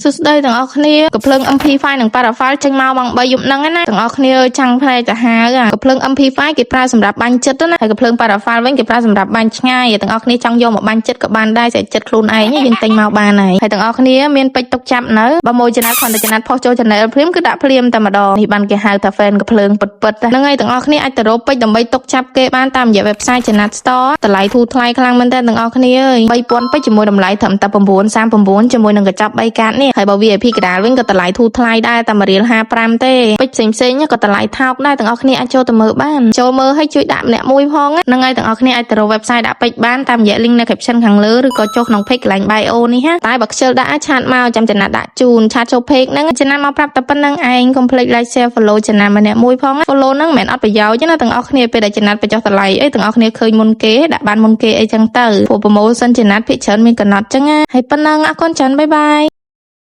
សួស្តីទាំងអស់គ្នាកំភ្លើង MP5 និង Parafal ចេញមកម៉ោង3យប់ហ្នឹងណាទាំងអស់គ្នាចាំងភ្នែកទៅហាវកំភ្លើង MP5 គេប្រើសម្រាប់បាញ់ចិត្តណាហើយកំភ្លើង Parafal វិញគេប្រើសម្រាប់បាញ់ឆ្ងាយទាំងអស់គ្នាចង់យកមកបាញ់ចិត្តក៏បានដែរតែចិត្តខ្លួនឯងយើងទិញមកបានហើយហើយទាំងអស់គ្នាមានពេជ្រទុកចាប់នៅបើមួយចំណាត់គ្រាន់តែចំណាត់ផុសចូល channel ភ្លាមគឺដាក់ភ្លាមតែម្ដងនេះបានគេហៅថា fan កំភ្លើងពិតពិតហ្នឹងហើយទាំងអស់គ្នាអាចទៅរកពេជ្រដើម្បីទុកចាប់គេបានតាមរយៈ website ចំណាត់ store តម្លៃធូរថ្លៃខ្លាំងមែនតើទាំងអស់គ្នាអើយ3000ពេជ្រជាមួយតម្លៃត្រឹមតែ939ជាមួយនឹងកញ្ចប់3កាតនេះហើយបើ VIP កដាលវិញក៏តម្លៃធូរថ្លៃដែរតែ1រៀល55ទេពេជ្រផ្សេងផ្សេងៗក៏តម្លៃថោកដែរទាំងអស់គ្នាអាចចូលទៅមើលបានចូលមើលឲ្យជួយដាក់ម្នាក់មួយផងហ្នឹងហើយទាំងអស់គ្នាអាចទៅរក website ដាក់ពេជ្របានតាមរយៈ link នៅ caption ខាងលើឬក៏ចុះក្នុង page កន្លែង bio នេះណាតែបើខ្ជិលដាក់ chat មកចាំចំណាត់ដាក់ជូន chat ចូល page ហ្នឹងចំណាត់មកប្រាប់តែប៉ុណ្្នឹងឯងកុំភ្លេច like share follow ចំណាត់ម្នាក់មួយផង follow ហ្នឹងមិនមែនអត់ប្រយោជន៍ទេណាទាំងអស់គ្នាពេលដែលចំណាត់បញ្ចុះតម្លៃអីទាំងអស់គ្នាឃើញមុនគេដាក់បានមុនគេអីចឹងទៅព្រោះ promotion ចំណាត់ភាគច្រើនមានកំណត់ចឹងណាហើយប៉ុណ្្នឹងអរគុណច្រើន bye bye.